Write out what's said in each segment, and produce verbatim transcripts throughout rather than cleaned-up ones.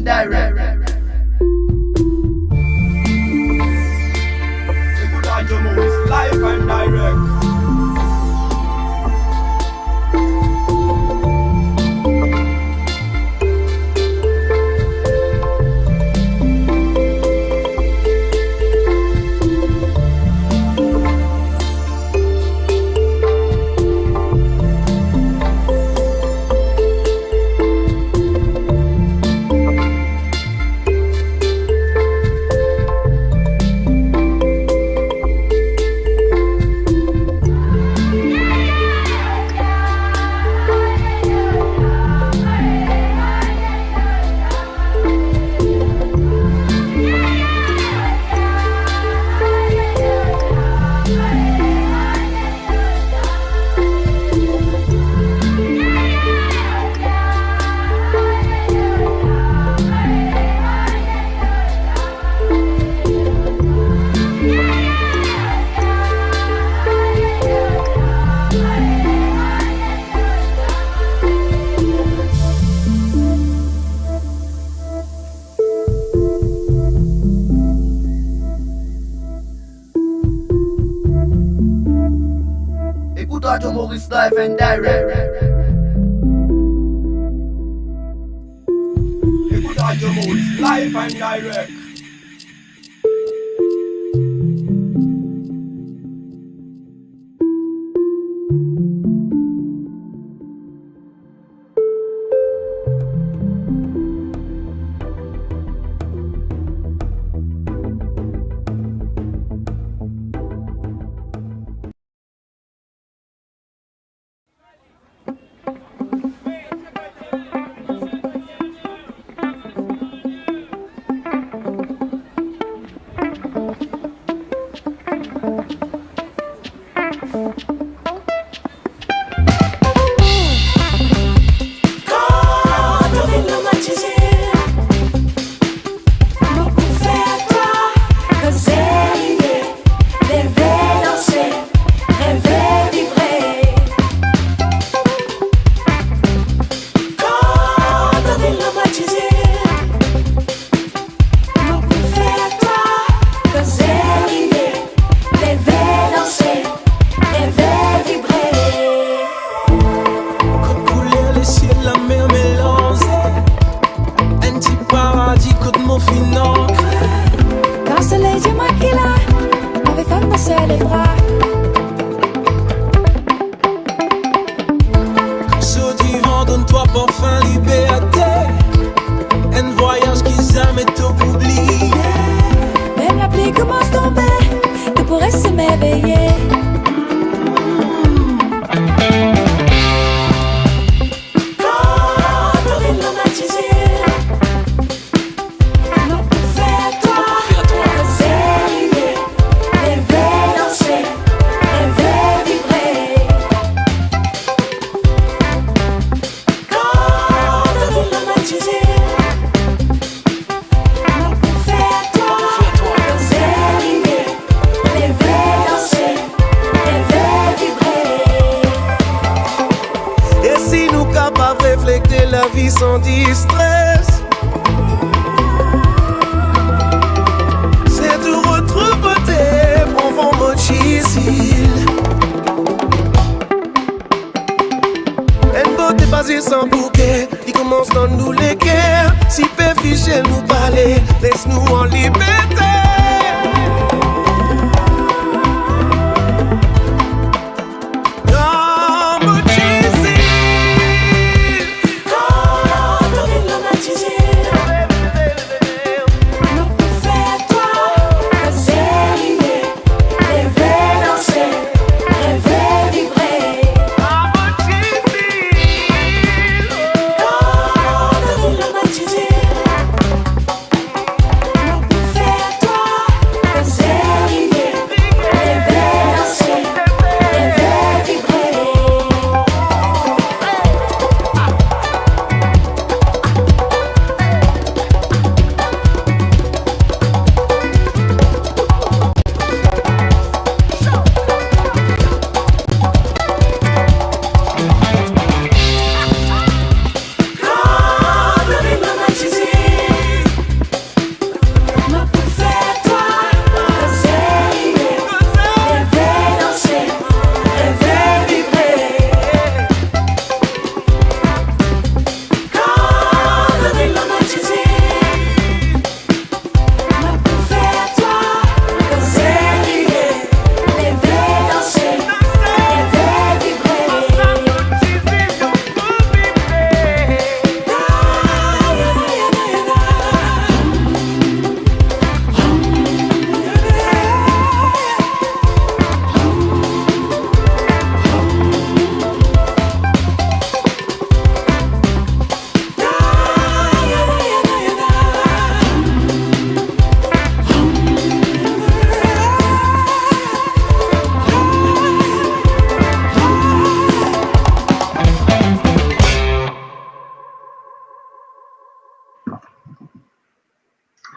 Direct. Écoute Radio Maurice, live and direct. Écoute Radio Maurice live and direct. Écoute Radio Maurice live and direct. Kan to vinn lor mo tizil, mo pou fer twa koze lime, leve danse, leve vibre. Kan to vinn lor mo tizil, mo pou fer twa koze lime, leve danse, leve vibre. Kot kouler lesiel, lamer melanze, enn ti paradi kot mo finn antre. Kan soley dir mwa ki la, mo pe fer mo selebra. Kan so divan donn twa parfin liberte, enn vwayaz ki zame to pou bliye. Mem lapli koumans tonbe, to pou res emerveye. Kan to vinn lor mo tizil, mo pou fer twa koze lime, leve danse, leve vibre. Kan to vinn lor mo tizil, mo pou fer twa koze lime, leve danse, leve vibre. E si nou kapav reflekte lavi san distres, se tou retrouv bote, pran van mo tizil. Enn bote pa zis an bouke, li koumans dan nou leker, siperfisie nou pale, les nou an liberte. Dan mo tizil. Kan to vinn lor mo tizil, mo pou fer twa koze lime, leve danse, leve vibre. Kan to vinn lor mo tizil, mo pou fer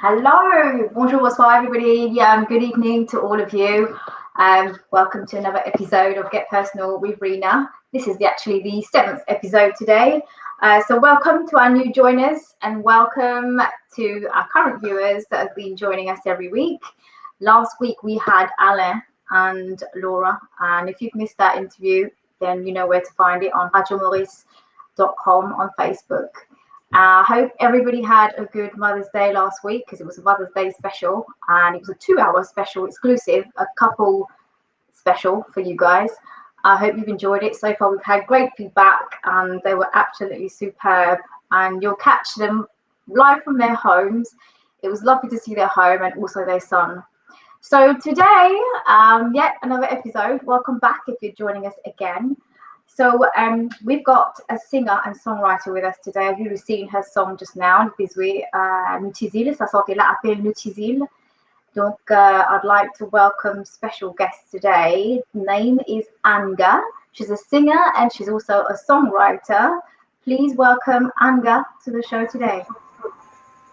Hello, bonjour, bonsoir, everybody. Um, good evening to all of you. Um, welcome to another episode of Get Personal with Rena. This is the, actually the seventh episode today. Uh, so welcome to our new joiners and welcome to our current viewers that have been joining us every week. Last week we had Alain and Laura, and if you've missed that interview, then you know where to find it on radio maurice dot com on Facebook. I uh, hope everybody had a good Mother's Day last week, because it was a Mother's Day special and it was a two-hour special exclusive, a couple special for you guys. I hope you've enjoyed it. So far, we've had great feedback and they were absolutely superb. And you'll catch them live from their homes. It was lovely to see their home and also their son. So today, um, yet another episode. Welcome back if you're joining us again. So um, we've got a singer and songwriter with us today. You've seen her song just now, Bizwi, uh, Nou Ti Zil. Sa santi la apel Nou Ti Zil. Donc, uh, I'd like to welcome special guest today. Name is Anga. She's a singer and she's also a songwriter. Please welcome Anga to the show today.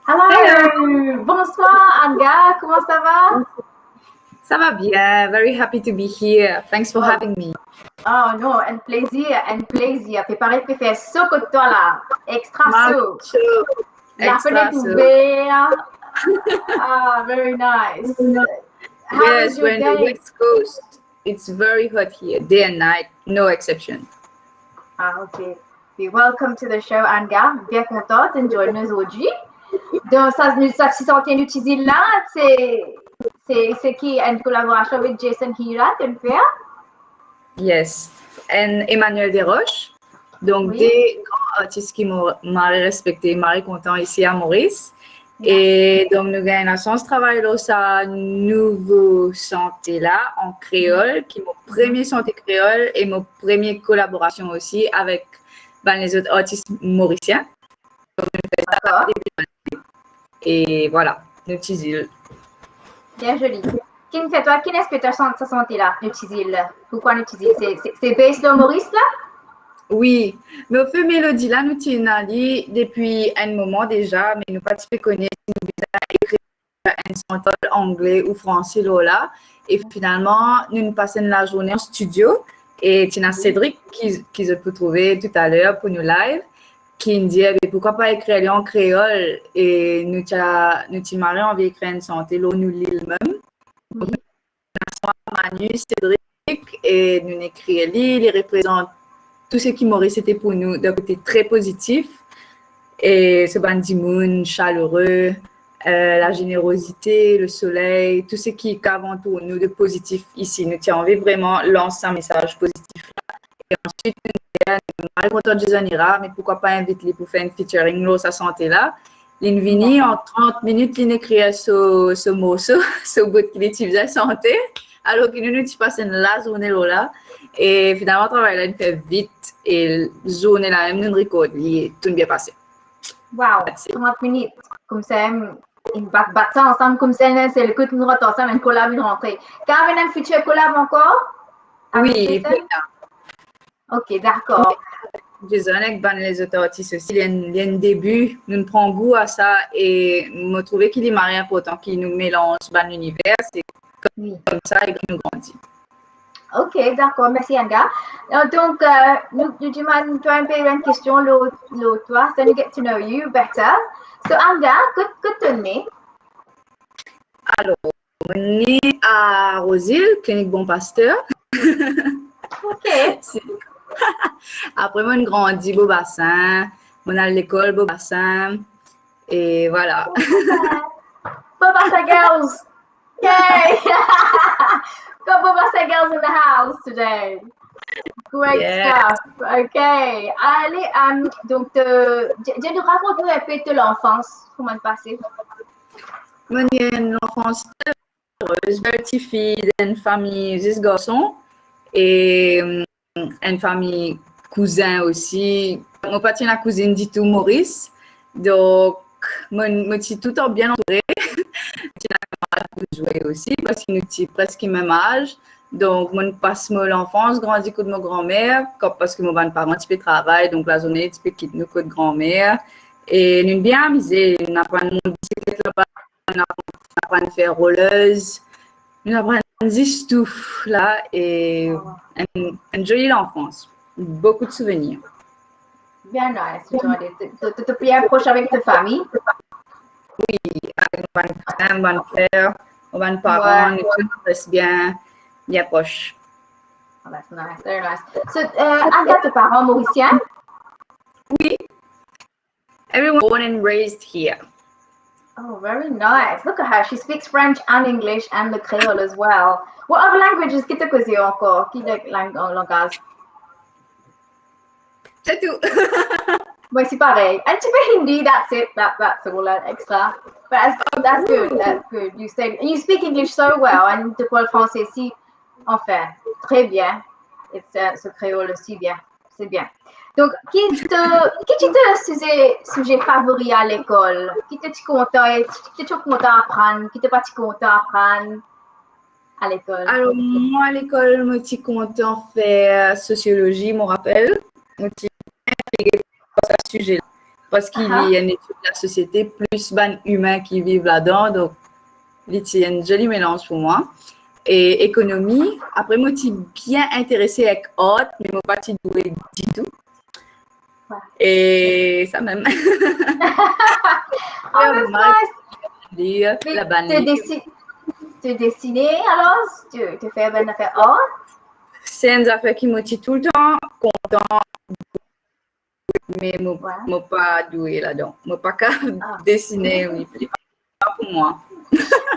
Hello. Hello. Bonsoir Anga, comment ça va? Ça va bien, very happy to be here. Thanks for having me. Oh non, un plaisir, un plaisir. Pe parey pe fer so kot twa la, extra so. La fenêtre ouverte. Ah, very nice. Yes, we're in the West Coast. It's very hot here, day and night, no exception. Ah, ok. Welcome to the show, Anga. Bien kontan to join nou azordi. Donk, sa, sa ti santi Nou Ti Zil la, se, se, se ki enn kolaborasion avek Jason Hira, to fer? Yes. And Emmanuel Desroches. Donk, de gran artis ki mo mari respekte, mari kontan isi a Moris. E donk, nou gagn lasans travay lor sa nouvo sante la an kreol, ki mo premie sante kreol e mo premie kolaborasion osi avek bann lezot artis morisien. Donk, nou fer sa depi lane. E vwala, Nou Ti Zil. Bien zoli. Kifer twa, kifer to santi sa sante la, Nou Ti Zil? Poukwa Nou Ti Zil? Se, se, se based lor Moris la? Wi, me anfet melodi la, nou ti ena li depi enn moman deza, me nou pa ti pe kone si nou bizin ekrir enn sante angle ou franse lor la. E finalman, nou, nou pas enn lazourne an stidio, e ti ena Cédric ki, ki zot pou trouve toutaler pou nou live, ki dir, "Be, poukwa pa ekrir li an kreol?" E nou ti a, nou ti mari anvi ekrir enn sante lor nou lil mem. Manu, Cédric, e nou ekrir li, li reprezant tou seki Moris ete pou nou, dan kote tre pozitif, e se bann dimoun salere, eh, lazenerozite, lesoley, tou seki kav antour nou de pozitif isi. Nou ti anvi vreman lans sa mesaz pozitif la. E answit, nou, nou mari kontan Jason Hira, me poukwa pa invit li pou fer enn featuring lor sa sante la? Linn vini, an trant minit, linn ekrir so, so morso, so bout ki li ti bizin sante, alor ki nou, nou ti pas enn lazourne lor la. E finalman, travay la inn fer vit, e zourne la mem, nou rekord li, e tou inn bien pase. Wow, trant minit, koumsa, inn bat, bat sa ansam koumsa, enn sel kout, nou rant ansam, enn kolab inn rantre. Kan ena enn future kolab ankor? Wi, Jason? Plena. Ok, dakor. Jason ek bann lezot artis osi, li enn, li enn debi, nou pran gou a sa e mo trouve ki li mari inportan ki nou melanz bann liniver, se koumsa e ki nou grandi. Ok, dakor, mersi Anga. Euh, donk, euh, nou, nou dimann twa enn pe enn kestion lor, lor twa, so nou get to know you better. So Anga, kot, kot to ne? Alor, mo ne a Rosil, Klinik Bon Paster. Ok. Apre, mo grandi Beau Bassin, mo al lekol Beau Bassin, e vwala. Beau Bassin girls! Yay! Got Beau Bassin girls in the house today. Great stuff. Ok. Ale, euh, donk, euh, dir, dir nou, rakont nou enn pe to lanfans, kouma li pase? Mo ena enn lanfans tre erez, bel tifi, dan enn fami zis garson, e, euh, enn fami kouzin osi. Mo pa ti ena kouzinn ditou Moris. Donk, mo, mo ti toutan bien antoure. Mo ti ena kamarad pou zwe osi, paski nou ti preski mem az. Donk, mo pas mo lanfans grandi kot mo granmer, kan, paski mo bann paran ti pe travay, donk lazourne ti pe kit nou kot granmer. E nou bien amize, nou ena bann mont bisiklet laba, nou aprann fer rollers, nou aprann zis tou la, e enn, enn zoli lanfans, boukou de souvenir. Bien nice, Jordan. To, to, to bien pros avek to fami? Wi, avek mo bann kousin, mo bann frer, mo bann paran, wi, nou tou res bien, bien pros. Oh, that's nice, very nice. So, euh, Agathe, to paran morisien? Wi. Everyone born and raised here. Oh, very nice. Look at her. She speaks French and English and the Creole as well. What other languages ki to koze ankor? Ki lang-, lang-, langaz? Se tou. Mwa, se parey. Un petit peu Hindi, that's it. That, that's all, that extra. But that's, that's good, that's good. You say, you speak English so well, and to parle français si, enfin, très bien. It's, euh, so créole aussi bien. C'est bien. Donk, ki to, ki ti to size, size favori a lekol? Ki to ti kontan, e ki to ti kontan aprann, ki to pa ti kontan aprann a lekol? Alor, mwa, lekol, mo ti kontan fer sosiolozi, mo rapel. Mo ti bien intrige par sa size la. Parski li enn etid lasosiete, plis bann imin ki viv ladan, donk li ti enn zoli melanz pou mwa. E ekonomi, apre mo ti bien interese ek art, me mo pa ti doue ditou. Wi. E sa mem. Oh, that's nice. Lir, me labann to liv. Desi-, to desine alor? To, to fer bann zafer art? Se enn zafer ki mo ti toultan kontan, me mo, wi, mo pa doue ladan. Mo pa kapav desine, wi, li pa pou mwa.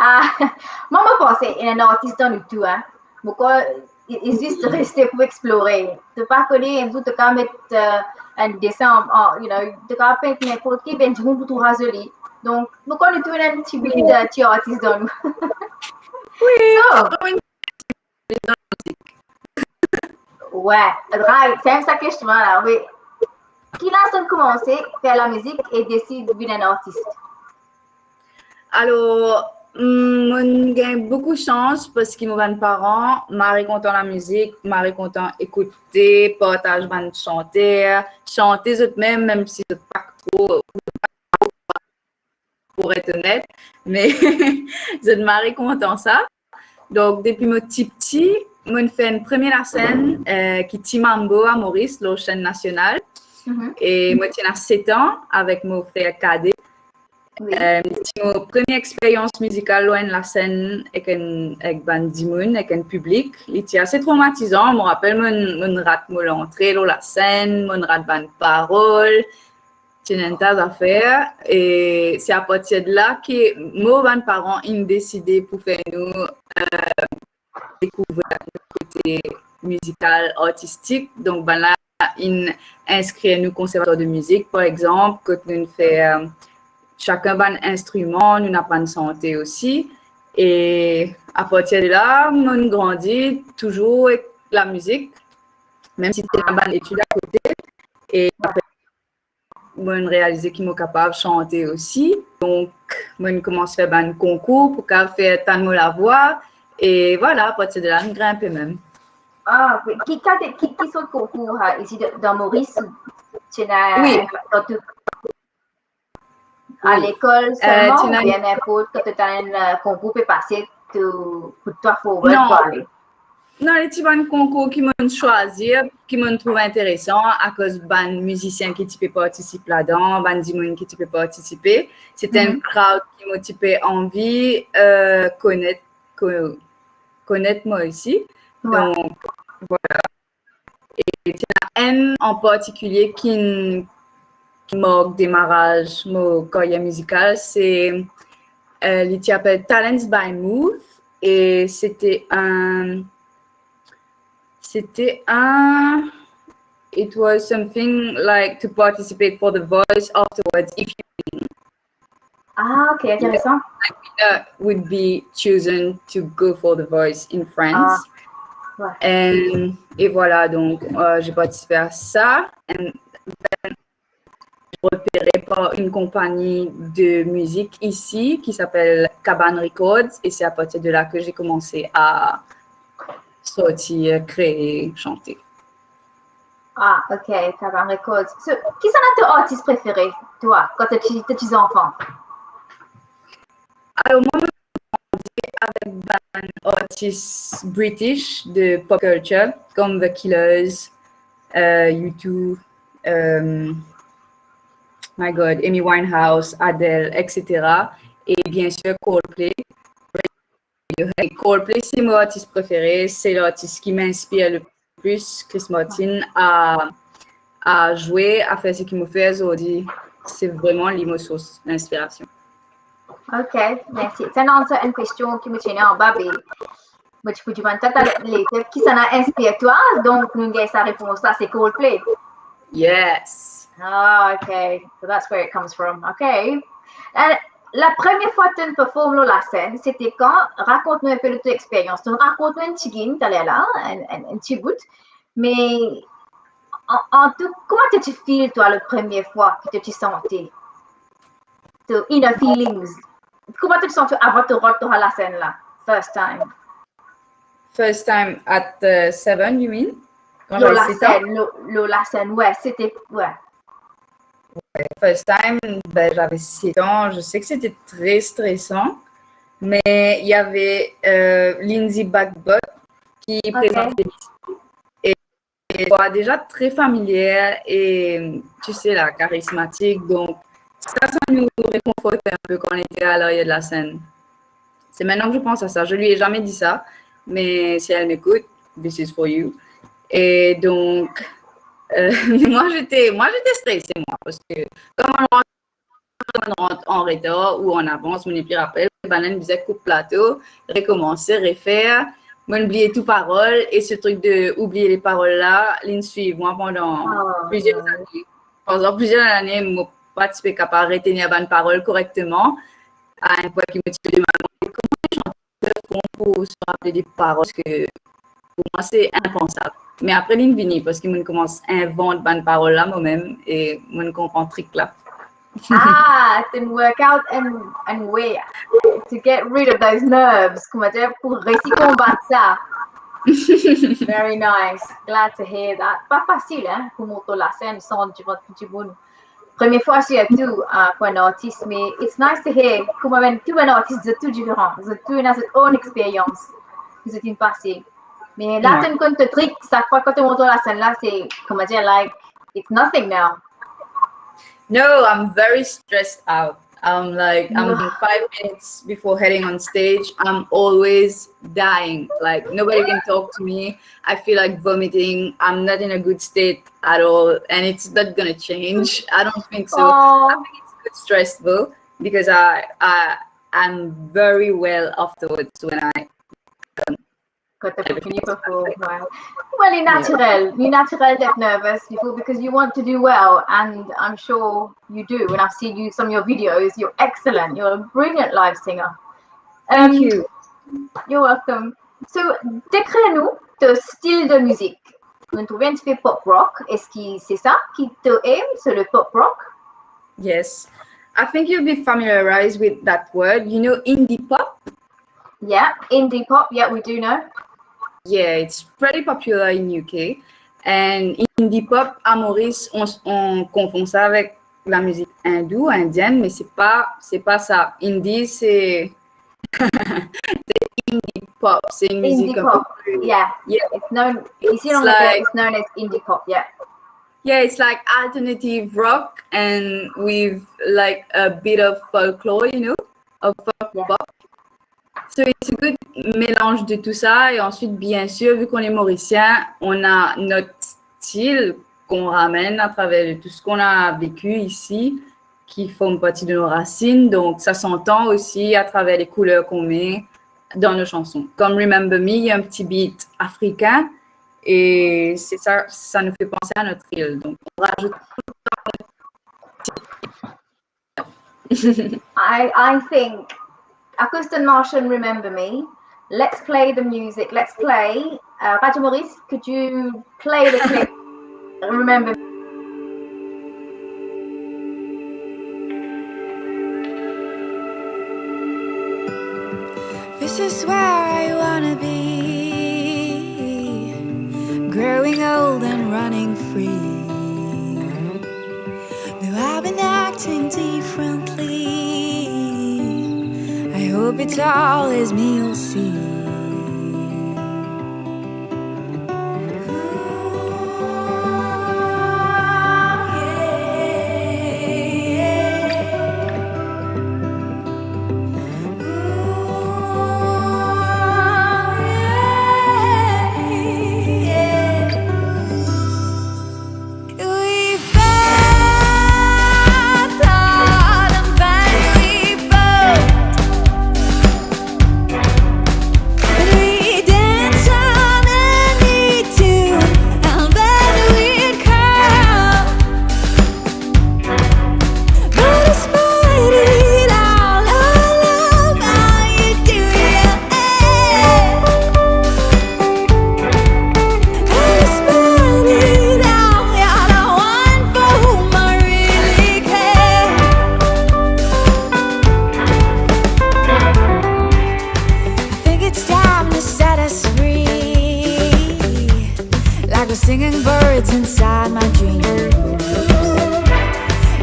Ah, mwa, mo panse ena enn artis dan nou tou, hein. Mo krwar, i, i zis reste pou explore. To pa kone, enn zour to kapav met, euh, enn desin an, an, you know, to kapav pint ninport ki, be dimoun pou trouv sa zoli. Donk, mo krwar nou tou ena enn tibit, euh, ti artis dan nou. Wi, so, apre mo inn dan lamuzik. Wi, right. Se sa kestion la, wi. Ki laz to'nn koumanse fer lamuzik e desid vinn enn artis? Alor, mm, mo'nn gagn boukou sans parski mo bann paran mari kontan lamuzik, mari kontan ekoute, partaz bann santer, sante zot mem, mem si zot pa tro, pou et onet, me zot mari kontan sa. Donk, depi mo tipti, mo'nn fer enn premie lasenn, euh, ki Ti Mambo a Moris, lor senn nasional. Mhm. E mo ti ena set an avek mo frer kade. Wi. Euh, ti mo premie experyans mizikal lor enn lasenn ek enn, ek bann dimoun, ek enn piblik. Li ti ase tromatizan. Mo rapel mo'nn, mo'nn rat mo lantre lor lasenn, mo'nn rat bann parol. Ti ena enn ta zafer, e se apartir de la ki mo bann paran inn deside pou fer nou, euh, dekouvrir nou kote mizikal, artistik. Donk, bannla inn inskrir nou konservatwar de mizik, par exanp, kot nou'nn fer, euh, sakenn bann instriman, nou'nn aprann sante osi. E apartir de la, mo'nn grandi touzour ek lamizik, mem si ti ena bann etid akote. E apre, mo'nn realize ki mo kapav sante osi. Donk, mo'nn koumans fer bann konkour pou kapav fer tann mo lavwa. E vwala, apartir de la, mo'nn grinpe mem. Ah, wi. Ki kal-, ki, ki sort konkour, ha, isi dan, dan Moris ou ti ena, wi, dan tou? A lekol selman, oubien ninport, kan to ena enn, euh, konkour pe pase, to put twa forward pou ale? Non, li ti bann konkour ki mo'nn swazir, ki mo'nn trouv interesan, akoz bann mizisien ki ti pe partisip ladan, bann dimoun ki ti pe partisipe, se ti enn crowd ki mo ti pe anvi, euh, konet, ko-, konet mwa osi. Donk, vwala. E ti ena enn an partikilie ki, ki mark demaraz mo karyer mizikal, se, euh, li ti apel Talents by Move, e se ti enn, se ti enn, it was something like to participate for The Voice afterwards if you win. Ah, ok, interesan. Like, winner would be chosen to go for The Voice in France. Ah, ouais. And, et voilà, donc, euh, j'ai participé à ça. And then, j'ai repéré par une compagnie de musique ici qui s'appelle Cabane Records. Et c'est à partir de là que j'ai commencé à sortir, créer, chanter. Ah, ok, Cabane Records. So, kisannla to artis prefere, twa, kan to ti, to ti zanfan? Alor, mwa, mo grandi avek bann artis British de pop culture, kom The Killers, euh, U two, euh, my God, Amy Winehouse, Adele, et cetera. E bien sir, Coldplay. Coldplay, se mo artis prefere, se lartis ki inspir le plis Chris Martin a, a zwe, a fer seki mo fer zordi. Se vreman li mo sours inspirasion. Ok, mersi. Sa inn answer enn kestion ki mo ti ena anba, be mo ti pou dimann twa, kisannla inspir twa, donk nou gagn sa repons la, se Coldplay. Yes. Ah, ok. So that's where it comes from. Ok. Euh, la premie fwa to'nn perform lor lasenn, se te kan? Rakont nou enpe lor to experyans. To'nn rakont nou enn tigit taler la, enn, enn, enn tibout. Me an, an tou, kouma to ti feel twa le premie fwa ki to ti sante? To inner feelings. Kouma to ti sante avan to rant lor lasenn la, first time? First time at, uh, seven, you mean? Quand j'avais sept ans? Lor lasenn, lor, lor lasenn, ouais, c'était, ouais. Ouais, first time, ben, j'avais sept ans. Je sais que c'était très stressant, mais il y avait, euh, Lindsay Bagbot qui présentait. Et elle était déjà très familière et, tu sais, là, charismatique. Donc, ça, ça nous réconfortait un peu quand on était à l'arrière de la scène. C'est maintenant que je pense à ça. Je lui ai jamais dit ça, mais si elle m'écoute, this is for you. Et donc, euh, moi, j'étais, moi, j'étais stressée, moi, parce que quand on rentre, on rentre en retard ou en avance, mo nepli rapel, bann bizin koup plato, rekomanse, refer. Mo'nn bliye tou parol, e se trik de oubliye le parol la, li'nn swiv mwa pandan plizier lane. Pandan plizier lane, mo pa ti pe kapav retenir bann parol korekteman. A enn pwin ki mo ti pe demann mwa, kouma les gens font pour se rappeler des paroles, parski pou mwa se inpansab. Me apre li'nn vini, parski mo'nn koumans invant bann parol la momem, e mo'nn konpran trik la. Ah, to work out and, and way to get rid of those nerves, kouma dir, pou resi konbat sa. Very nice. Glad to hear that. Pa fasil, hein, pou mont lor lasenn, sant divan tou dimoun. Premie fwa sirtou, uh, pou enn artis, me it's nice to hear kouma bann, tou bann artis, zot tou diferan, zot tou ena zot own experience ki zot inn pase. Me la, ouais, to'nn konn to trik, sak fwa kan to mont lor lasenn la, se, kouma dir, like, it's nothing now. No, I'm very stressed out. I'm like, I'm five minutes before heading on stage, I'm always dying. Like, nobody can talk to me. I feel like vomiting. I'm not in a good state at all, and it's not gonna change. I don't think so. I think it's a bit stressful because I, I, I'm very well afterwards when I, um, Kan to fini perform, ouais. Well, li natirel. Li natirel d'être nervous before because you want to do well, and I'm sure you do. When I've seen you, some of your videos, you're excellent. You're a brilliant live singer. Thank you. You're welcome. So, dekrir nou to stil de mizik. Nou trouve enn tipe pop rock. Eski se sa ki to aim, se le pop rock? Yes. I think you'll be familiarized with that word. You know indie pop? Yeah, indie pop, yeah, we do know. Yeah, it's pretty popular in U K. And indie pop, à Maurice, on, on confond ça avec la musique hindoue, indienne, mais c'est pas, c'est pas ça. Indie, c'est, c'est indie pop, c'est une musique un peu plus, yeah. Yeah, it's known, ici en Angleterre, like, it's known as indie pop, yeah. Yeah, it's like alternative rock and with, like, a bit of folklore, you know, of folk pop. So it's a good mélange de tout ça. Et ensuite, bien sûr, vu qu'on est mauricien, on a notre style qu'on ramène à travers tout ce qu'on a vécu ici, qui forme partie de nos racines. Donc, ça s'entend aussi à travers les couleurs qu'on met dans nos chansons. Comme Remember Me, il y a un petit beat africain et c'est ça, ça nous fait penser à notre île. Donc, on rajoute I, I think, akoz to'nn mansion Remember Me, let's play the music. Let's play. Uh, Radio Maurice, could you play the clip? Remember. This is where I wanna be, growing old and running free. Though I've been acting differently, I It's all as me you'll see. We fought hard and then we fought. And we danced on any tune and then we'd call. But despite it all, I love how you do your hair. And despite it all, you're the one for whom I really care. I think it's time to set us free, like the singing birds inside my dreams.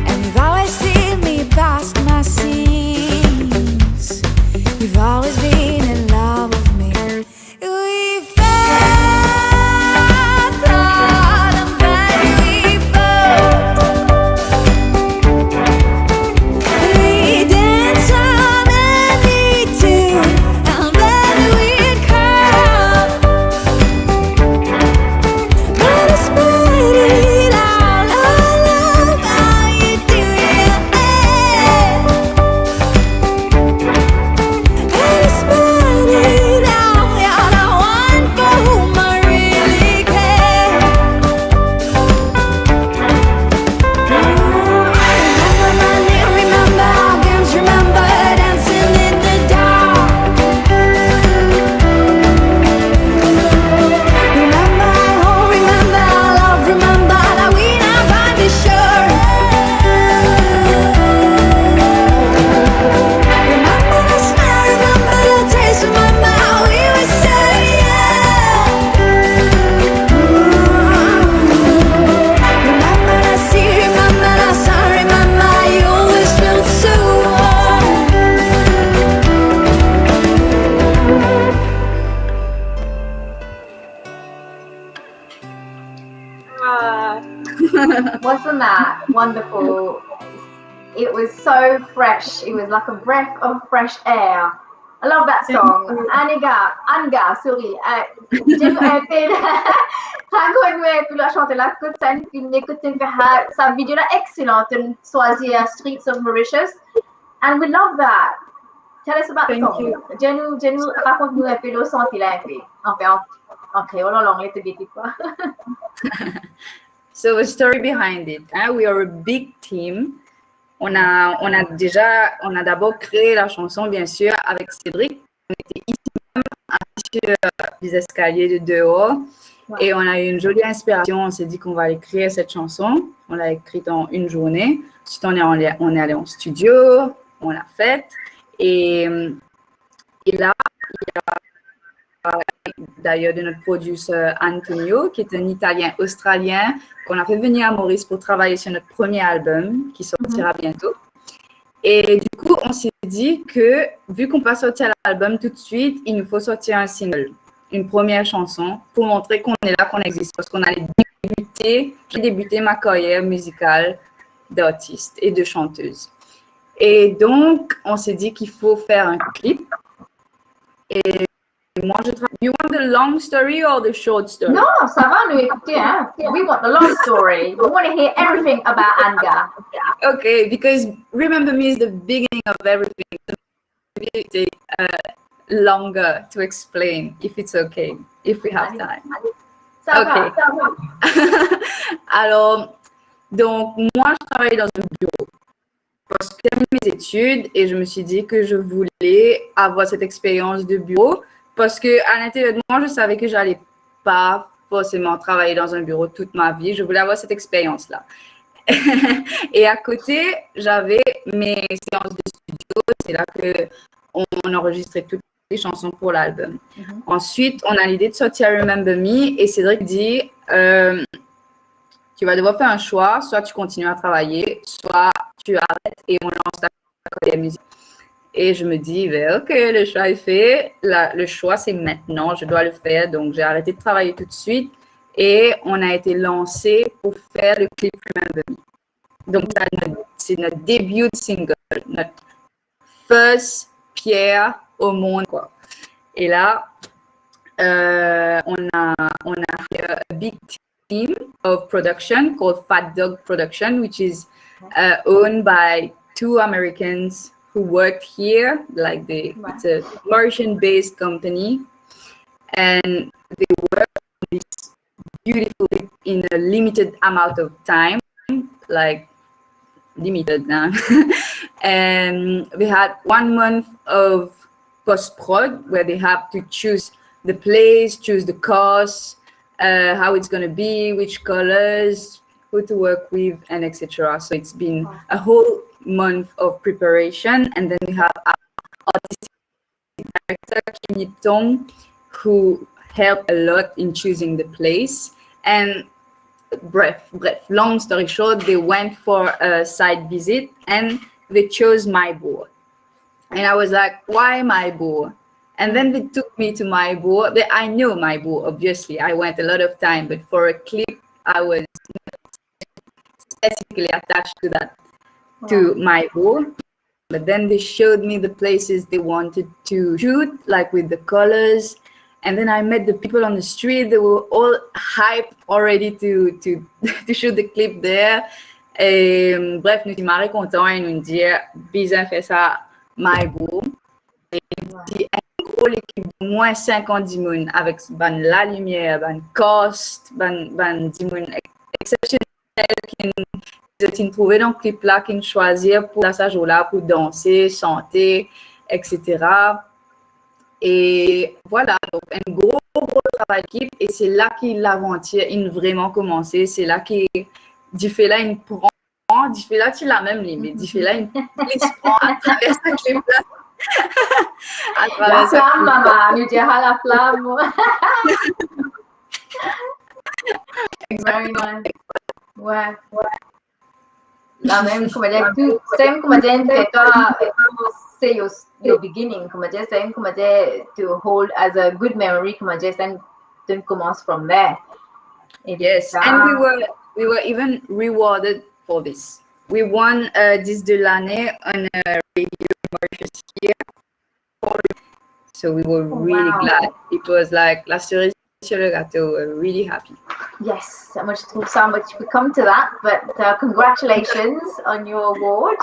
And you've always seen me past my seams. You've always been in love with me. We fought hard and then we fought. And we danced on any tune and then we'd call. But despite it all, I love how you do your hair. And despite it all, you're the one for whom I really care. Remember my name, remember our games, remember dancing in the dark. Remember our home, remember our love, remember that we never be sure. Remember the smell, remember the taste, remember how we were saying. Remember the sea, remember the sun, remember you always felt so warm. Ah. Wasn't that wonderful? It was so fresh. It was like a breath of fresh air. I love that song. Thank you. Aniga, Anga, sorry. Uh, Jenny, uh, rakont nou enpe la chanson la, kot sa, nou ekout sa, sa video la excellent, nou swazir Streets of Mauritius. And we love that. Tell us about the song. Thank you. Jenny, Jenny, rakont nou enpe lo santi la enpe. Anfin, an, an kreol, an angle, to get it, quoi. So the story behind it, hein, we are a big team. On a, on a déjà, on a d'abord créé la chanson, bien sûr, avec Cédric. On était ici même, assis sur les escaliers de dehors. Ouais. Et on a eu une jolie inspiration. On s'est dit qu'on va aller écrire cette chanson. On l'a écrite en une journée. Ensuite, on est, on est, on est allé en studio, on l'a faite. Et, et là, il y a d'ailleurs de notre producteur Antonio, qui est un Italien australien qu'on a fait venir à Maurice pour travailler sur notre premier album, qui sortira bientôt. Et du coup, on s'est dit que, vu qu'on peut pas sortir l'album tout de suite, il nous faut sortir un single, une première chanson, pour montrer qu'on est là, qu'on existe, parce qu'on allait débuter, j'ai débuté ma carrière musicale d'artiste et de chanteuse. Et donc, on s'est dit qu'il faut faire un clip. Et moi, je tra-, you want the long story or the short story? Non, ça va, nous écouter, hein. We want the long story. We want to hear everything about Anga. Okay, because Remember Me is the beginning of everything. Maybe it take, uh, longer to explain, if it's okay, if we have time. Ça va, ça va. Alors, donc, moi, je travaillais dans un bureau. Parce que j'aime mes études et je me suis dit que je voulais avoir cette expérience de bureau parce que à l'intérieur de moi, je savais que j'allais pas forcément travailler dans un bureau toute ma vie. Je voulais avoir cette expérience-là. Et à côté, j'avais mes séances de studio. C'est là que on enregistrait toutes les chansons pour l'album. Mhm. Ensuite, on a l'idée de sortir Remember Me et Cédric dit, euh, tu vas devoir faire un choix, soit tu continues à travailler, soit tu arrêtes et on lance ta carrière musique. Et je me dis, ben, ok, le choix est fait, la, le choix c'est maintenant, je dois le faire. Donc j'ai arrêté de travailler tout de suite et on a été lancé pour faire le clip Remember Me. Donc ça, c'est notre, c'est notre début de single, notre first pierre au monde, quoi. Et là, euh, on a, on a hired a big team of production called Fat Dog Production, which is uh, owned by two Americans who worked here. Like they, it's a Mauritian-based company, and they work on this beautiful clip in a limited amount of time, like limited now. And they had one month of post prod where they have to choose the place, choose the cast, uh, how it's going to be, which colors, who to work with, and et cetera. So it's been a whole month of preparation, and then we have our artistic director, Kim Yip Tong, who helped a lot in choosing the place. And bref, bref, long story short, they went for a site visit and they chose Mahe Bourg. And I was like, why Mahe Bourg? And then they took me to Mahe Bourg. They, I know Mahe Bourg, obviously. I went a lot of time, but for a clip, I was specifically attached to that, to Mahe Bourg. But then they showed me the places they wanted to shoot, like with the colors. And then I met the people on the street. They were all hyped already to, to, to shoot the clip there. Et, bref, nou ti mari kontan e nou dir, bizin fer sa Mahe Bourg. E ti enn gro lekip de mwin sinkant dimoun avek bann lalimier, bann cast, bann, bann dimoun ex-, excepsionel ki zot inn trouve dan klip la, ki inn swazir pou la sa zour la pou danse, sante, et cetera. E vwala, donk enn gro, gro travay lekip, e se la ki lavantir inn vreman koumanse, se la ki dife la inn pran, dife la ti la mem li, me dife la inn plis pran atraver sa klip la. Atraver sa klip la. Laflam, mama, nou dir, ah, laflam. Very nice. Ouais, ouais. La mem, kouma dir, tou, same, kouma dir, enn fer twa, se your, your beginning, kouma dir, same, kouma dir, to hold as a good memory, kouma dir, then, then commence from there. Yes, and we were, we were even rewarded for this. We won, uh, Disque de l'année on a radio in Mauritius here. So we were really glad. It was like la cerise sur le gâteau. We were really happy. Yes, mo ti trouv sa, mo ti pe come to that, but, uh, congratulations on your award.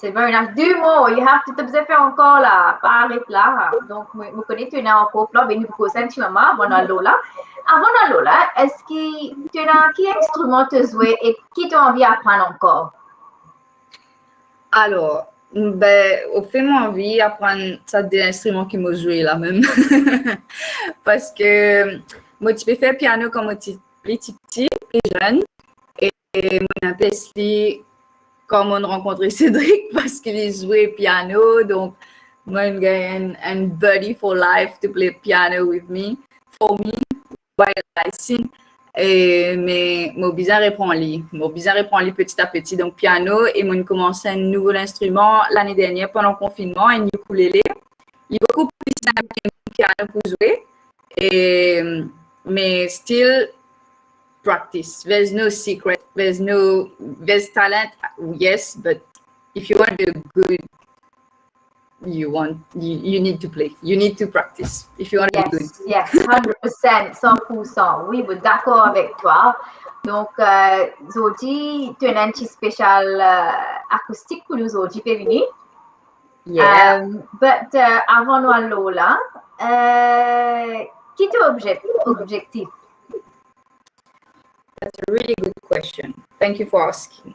Se very nice. De mo, you have to, to bizin fer ankor la, pa aret la. Donk, mo, mo kone to ena ankor plan, me nou pou koz enn ti moman avan nou al lor la. Avan nou al lor la, eski to ena, ki instriman to zwe e ki to anvi aprann ankor? Alor, ben, anfet, mo anvi aprann sa de instriman ki mo zwe la mem. Parski mo ti pe fer piano kan mo ti pli tipti, pli zenn. E, e mo inn apel li kan mo'nn rankontre Cédric, parski li zwe piano, donk mo'nn gagn enn, enn buddy for life to play piano with me, for me, while I sing. E, me mo bizin repran li. Mo bizin repran li peti a peti. Donk, piano, e mo'nn koumans enn nouvo instriman lane dernier pandan konfinnman, enn ukulele. Li boukou pli sinp ki enn piano pou zwe. E, me still practice. There's no secret. There's no, there's talent, yes, but if you want to be good, you want, you, you need to play. You need to practice if you want to be good. Yes, yes, hundred percent, san pour san. Wi, mo dakor avek twa. Donk, euh, zordi, to ena enn ti special, euh, akoustik pou nou zordi pe vini. Yeah. Euh, but, euh, avan nou al lor la, euh, ki to objek-, objektif? That's a really good question. Thank you for asking.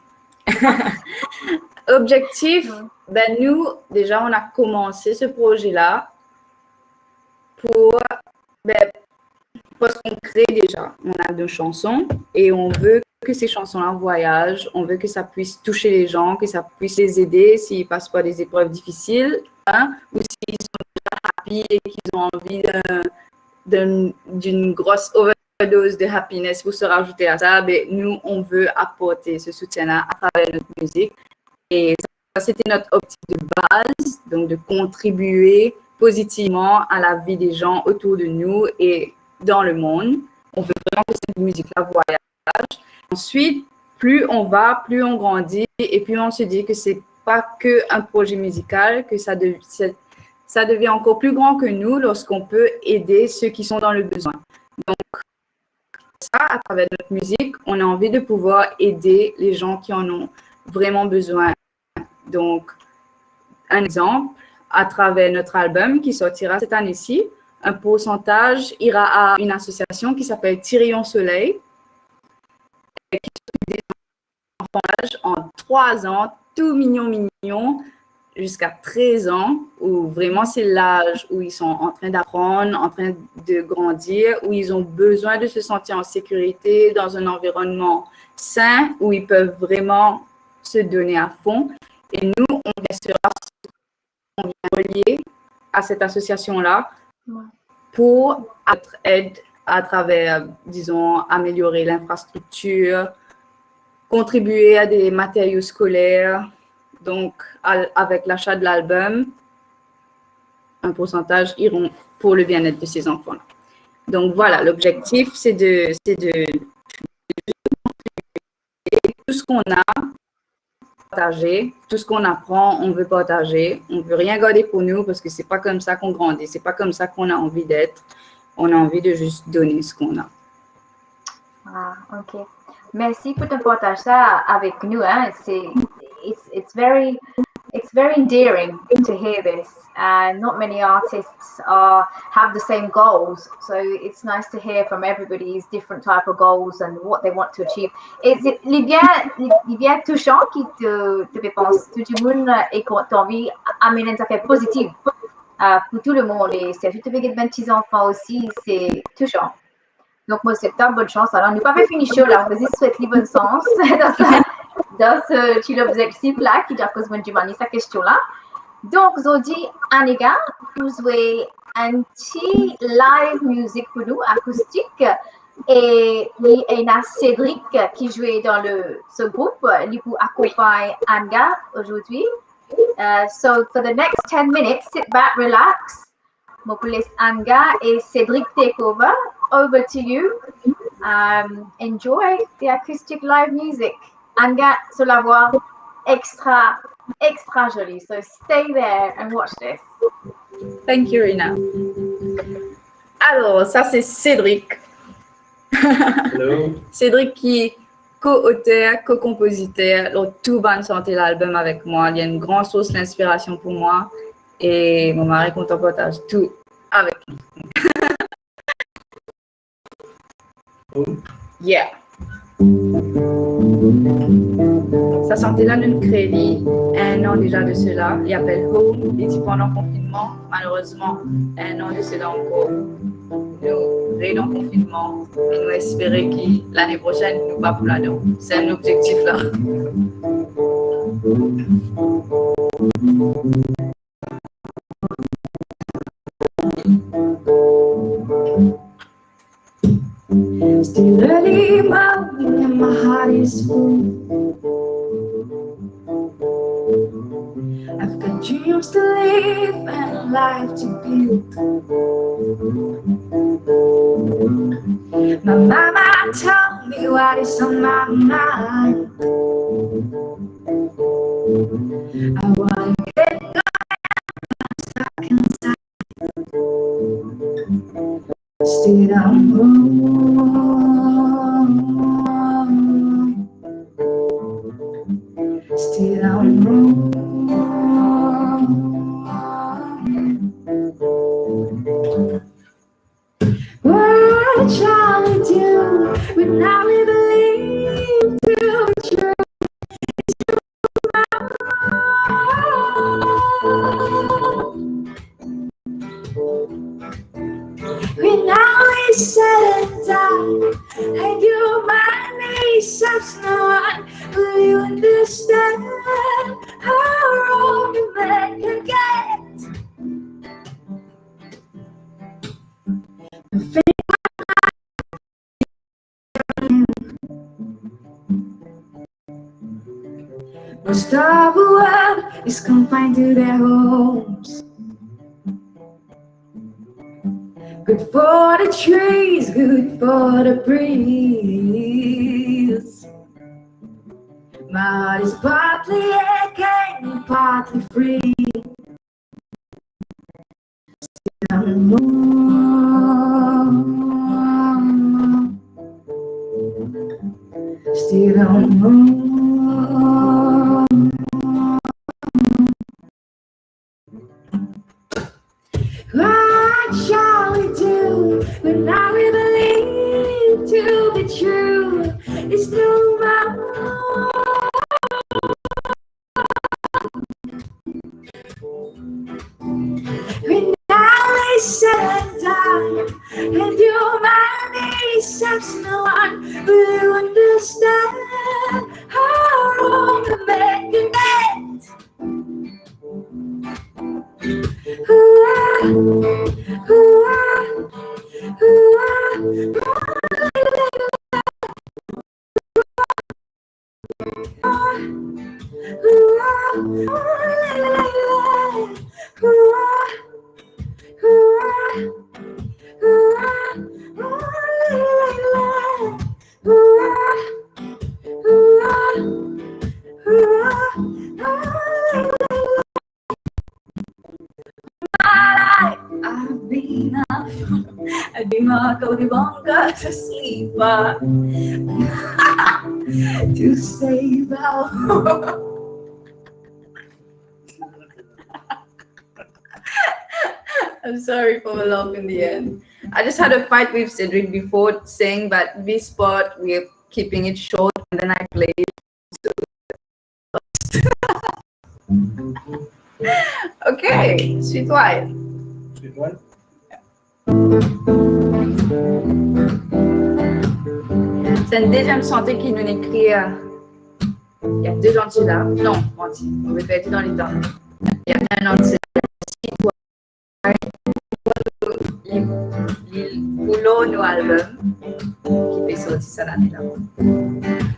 Objektif, ben nou, deza, on a commencé ce projet-là pour, ben, parce qu'on crée déjà, on a nos chansons et on veut que ces chansons-là voyagent, on veut que ça puisse toucher les gens, que ça puisse les aider s'ils passent par des épreuves difficiles, hein, ou s'ils sont déjà happy et qu'ils ont envie de, de, d'une grosse overdose de happiness pour se rajouter à ça, ben, nous, on veut apporter ce soutien-là à travers notre musique. Et ça Ça, c'était notre objectif de base, donc de contribuer positivement à la vie des gens autour de nous et dans le monde. On veut vraiment que cette musique-là voyage. Ensuite, plus on va, plus on grandit et plus on se dit que c'est pas que un projet musical, que ça, de- c'est- ça devient encore plus grand que nous lorsqu'on peut aider ceux qui sont dans le besoin. Donc, ça, à travers notre musique, on a envie de pouvoir aider les gens qui en ont vraiment besoin. Donc, un exemple, à travers notre album qui sortira cette année-ci, un pourcentage ira à une association qui s'appelle Tirayon Soleil, qui s'occupe des enfants d'âge en trois ans, tout mignon mignon, jusqu'à treize ans, où vraiment c'est l'âge où ils sont en train d'apprendre, en train de grandir, où ils ont besoin de se sentir en sécurité, dans un environnement sain, où ils peuvent vraiment se donner à fond. Et nous, on vient se rassembler, on vient relier à cette association-là, ouais, pour être aide à travers, disons, améliorer l'infrastructure, contribuer à des matériaux scolaires. Donc, à- avec l'achat de l'album, un pourcentage iront pour le bien-être de ces enfants-là. Donc voilà, l'objectif, c'est de, c'est de, de tout ce qu'on a, partager, tout ce qu'on apprend, on veut partager, on veut rien garder pour nous parce que c'est pas comme ça qu'on grandit, c'est pas comme ça qu'on a envie d'être. On a envie de juste donner ce qu'on a. Ah, ok. Merci pour ton partage ça avec nous. Hein. C'est, it's, it's very, it's very endearing to hear this. Uh, not many artists are have the same goals, so it's nice to hear from everybody's different type of goals and what they want to achieve. Is it, li bien, li bien touchan ki to, to pe panse tou dimoun e ki to anvi amenn enn zafer pozitif uh, pour tout le monde. Et surtout, to pe get bann ti zanfan osi, c'est touchant. Donc, moi, c'est une bonne chance. Alors, nou pa pe fini show la, nou pe zis swet li bonn sans dans, sa, dans ce, ti lobzektif la, ki akoz mo'nn demann li sa kestion la. Donc, zordi, Anega pou zwe enn ti live music pour nous, acoustique. Et li ena Cédric qui joue dans le, ce groupe, li pou akonpagn Anega aujourd'hui. Uh, so for the next ten minutes, sit back, relax. Mo pou les Anega e Cédric take over. Over to you. Um, enjoy the acoustic live music. Anega, so lavwa extra, extra zoli. So stay there and watch this. Thank you, Rina. Alors, ça c'est Cédric. Hello. Cédric ki ko-oter, ko-konpoziter lor tou bann sante lalbom avek mwa. Li enn gran sours linspirasion pou mwa e mo mari kontan partaz tou avek li. Yeah. Sa sante la, nou kree li enn an deza de sela. Li apel Home. Li ti pandan konfinnman. Malerezman, enn an de sela ankor, nou re dan konfinnman e nou espere ki lane prosenn, nou pa pou ladan. Se enn lobzektif la. Still early morning and my heart is full. I've got dreams to live and a life to build. My mama told me what is on my mind. I wanna get stuck inside. Still I'm wrong. Still I'm wrong. What shall we do when all we believe to be true is tomorrow? When all is said and done, and your money serves no one, will you understand how wrong a man can get? Most of the world is confined to their homes. Good for the trees, good for the breeze. But it's partly aching, partly free. Still on moon. Still on moon. What shall we do when all we believe to be true is no more? When I listen and die, and your mind is absent, no one will understand how wrong I made you. My life, I've been a, I've been a Cody Bunker to sleep, uh, to save our I'm sorry for the laugh in the end. I just had a fight with Cedric before saying that this part we're keeping it short, and then I played. Ok, Sweet Wild. Sweet Wild. Se enn deziem sante ki nou ekrir. Il y a deux ans de cela. Non, manti, mo pe perdi dan letan. Il y a un an de cela. Li, li pou lor nou album ki pe sorti sa lane la.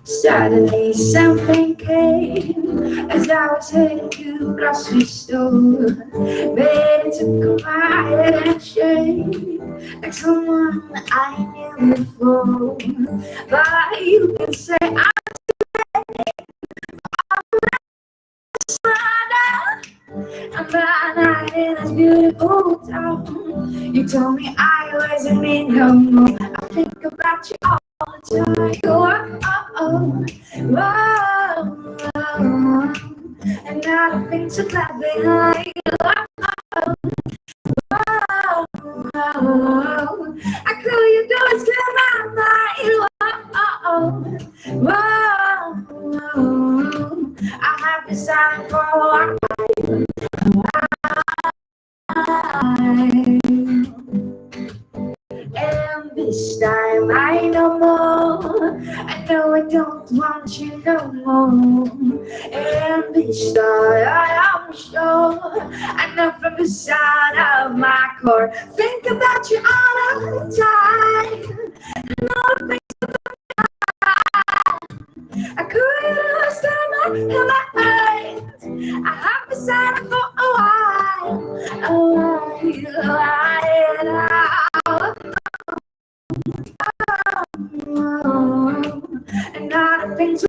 Suddenly something came as I was heading to grocery store. Made it took my head and shake like someone I knew before. But you can say I'm And then I in this beautiful town. You told me I wasn't me no more. I think about you all the time. Oh, oh, oh, oh, oh. And now the things you left behind. Oh, oh, oh, oh, oh. I call you doors to my mind. Oh, oh, oh. Whoa, I have been silent for a while. And this time I know more. I know I don't want you no more. And this time I am sure. I know from the side of my core. Think about you all the time. I know it makes I couldn't stand my, my mind. I have been silent for a while, a while, a while. And now the things you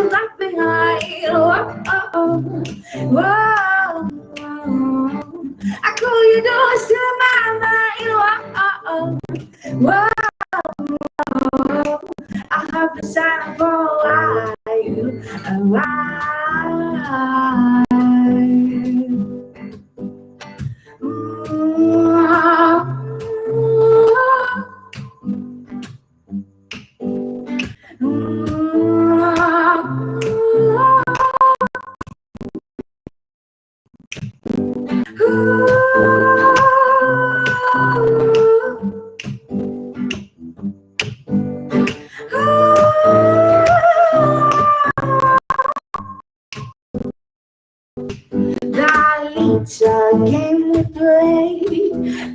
left behind. Oh, oh, oh. Whoa, whoa. I call you doors to my mind. Whoa, oh, oh. Whoa, I have been silent for a while, a while. Ooh, ooh, ooh. That little game we play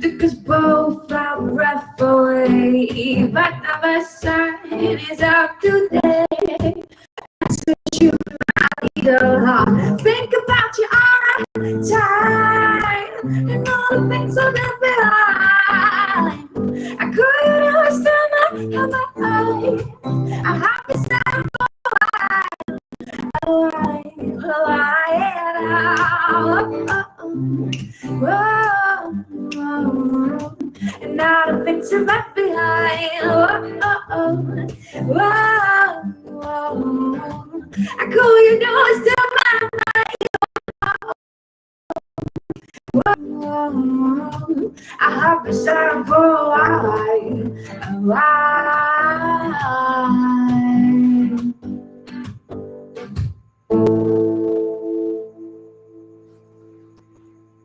took us both our breath away, but now the sun is out today. That's what you, my little heart. Think about you I couldn't stand my, my, I have to stand for a while, a while, a while. Oh, oh, oh. Whoa, whoa, whoa. And now the things you left behind. Whoa, oh, oh. Whoa, whoa, whoa. I call your nose to my mind. I have been silent for a while, a while.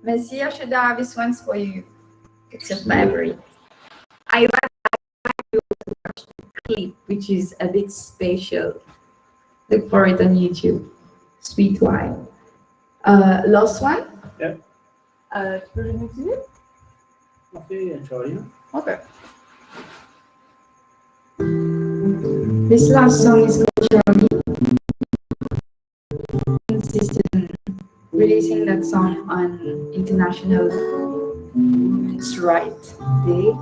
Merci, Yashoda. This one's for you. It's your favorite. I clip, which is a bit special. Look for it on YouTube. Sweet Wine. Uh, last one? Yeah. Euh, tu peux le mixer? Ok, Charlie. Okay. This last song is called Charlie. Insisted on releasing that song on International Women's Rights Day,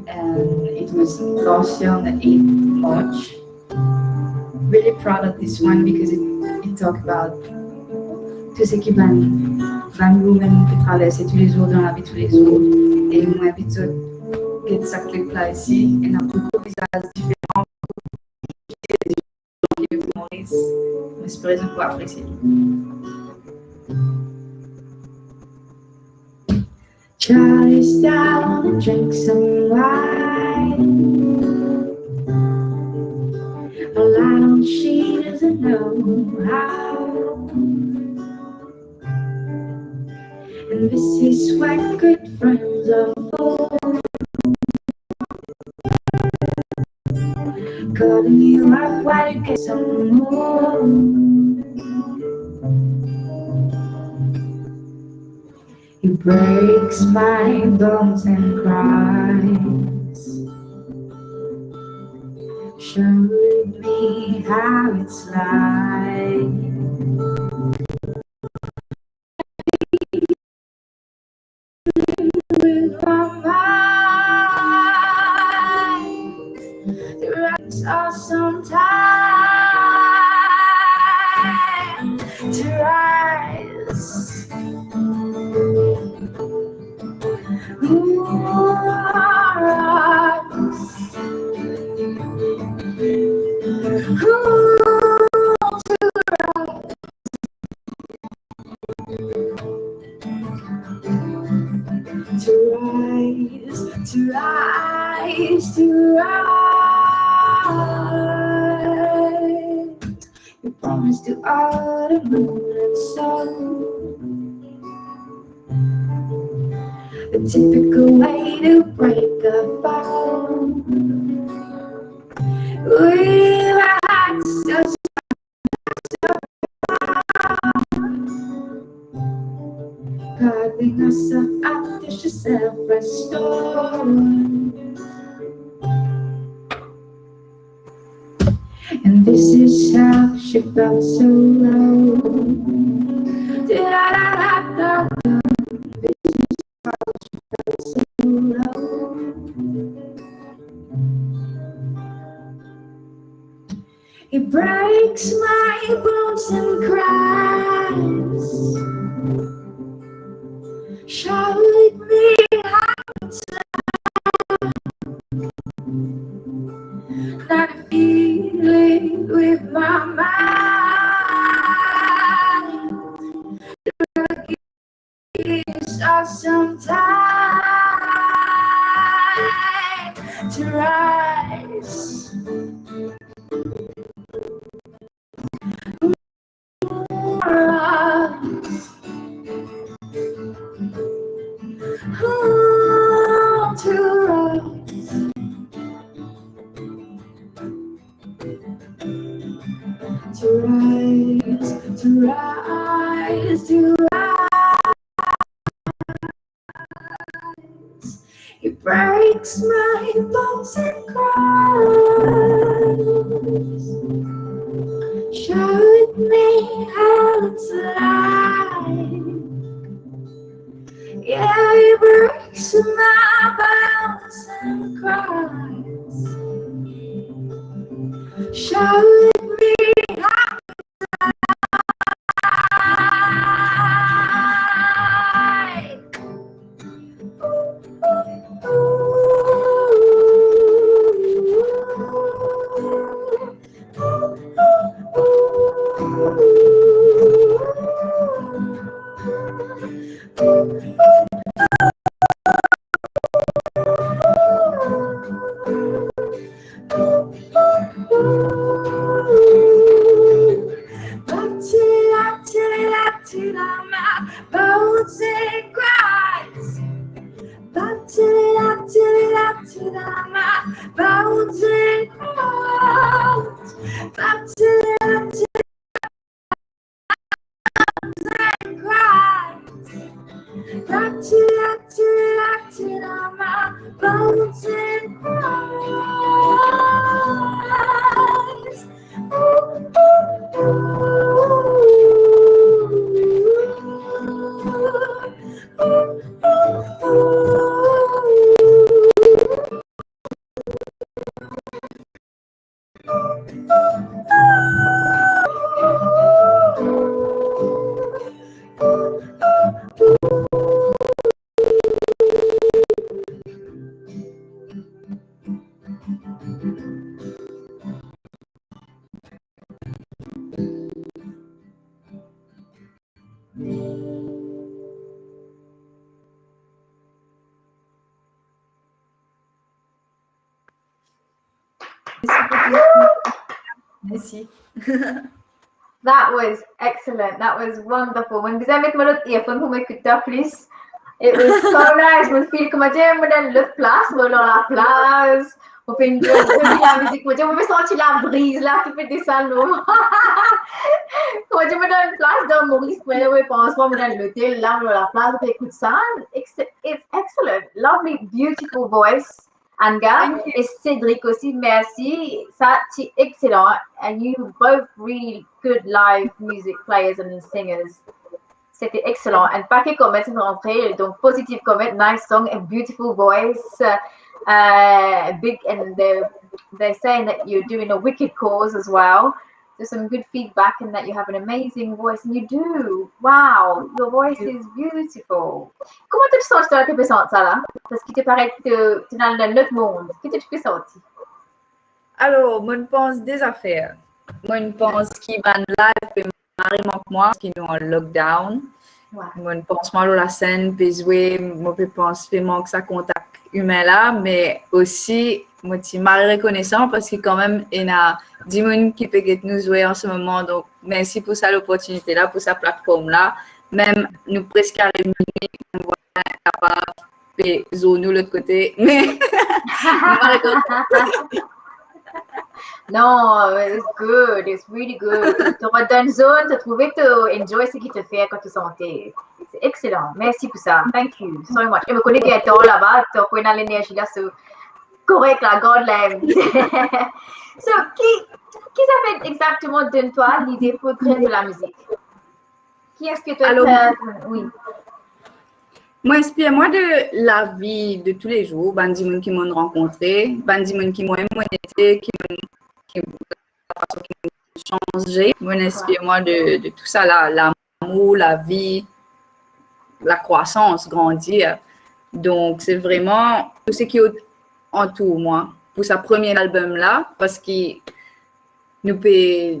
and it was last year on the eighth March. Really proud of this one because it, it talk about tou seki bann, bann women pe traverse toulezour dan lavi toulezour. E mo invit zot get sa clip la isi. Ena boukou vizaz diferan. Mo espere zot pou apresie. Charlie's down and drink some wine. Alone, she doesn't know how. And this is why good friends are for. Calling you up while you get some more. He breaks my bones and cries. Showed me how it's like. With my mind, there are sometimes to rise. Ooh, rise. Ooh, to rise. To rise, to rise, to rise. You promise to all the moon and sun. The typical way to break a vow. We were so Carving herself up till she's self-restored. And this is how she felt so low. Da-da-da-da-da. This is how she felt so low. He breaks my bones and cries. Showed me how it's like. Not feeling with my mind. Gives us some time to rise. Rise. Oh, to rise. To rise, to rise, to rise. He breaks my bones and cries. Showed me how it's like. Yeah, he breaks my bones and cries. Showing me how Bones and cries. Back to the, back to the, back to the, my bones and cries. Back to the, back to the, bones and cries. Back to the, back to the, back to the, my bones and cries. Mersi. That was excellent. That was wonderful. Mo bizin met mo lot earphone pou mo ekout twa plis. It was so nice. Mo feel kouma mo dan lot plas, mo dan laplaz. Mo finn enjoy lamizik. Mo, mo santi labriz la ki pe desann mwa. Kouma mo dan plas dan Moris, mo, mo pans mo dan lotel la, mo dan laplaz, mo pe ekout sa. It's, it's excellent. Lovely, beautiful voice. Anga, thank you. E Cédric osi, mersi. Sa ti exelan. And you both really good live music players and singers. C'était excellent. And paket comment rantre, donc positive comment, nice song and beautiful voice. Uh, big, and they're, they're saying that you're doing a wicked cause as well. There's some good feedback and that you have an amazing voice, and you do. Wow, your voice is beautiful. Kouma to ti santi twa, to pe santi sa la? Parski to paret to, to dan enn lot mond. Ki to ti pe santi? Alor, mo pans de zafer. Mo pans ki bann live pe mari mank mwa, parski nou an lockdown. Wi. Mo pans mwa lor lasenn, pe zwe, mo pe pans pe mank sa kontak imin la, me osi mo ti mari rekonesan parski kanmem ena dimoun ki pe get nou zwe an se moman. Donk, mersi pou sa loportinite la, pou sa platform la. Mem nou preske ariv minwi, nou kapav pe zour nou lot kote, me nou pa rekonesan. Non, it's good, it's really good. To rant dan zone, to trouve to enjoy seki to fer kan to sante. C'est excellent. Merci pour ça. Thank you so much. E mo kone ki to laba, to pou ena lenerzi la, so korek la, gard la. So, ki, ki sa finn exakteman donn twa lide pou kre de lamizik? Ki eski to... Alor, wi. Mo inspir mwa de lavi de toulezour, bann dimoun ki mo rankontre, bann dimoun ki mo, mo ete, ki mo, ki, lafason ki mo sanze. Mo inspir mwa de, de tou sa la, lamour, lavi, lakrwasans, grandir. Donk, se vreman tou seki antour mwa pou sa premie album la, parski nou pe,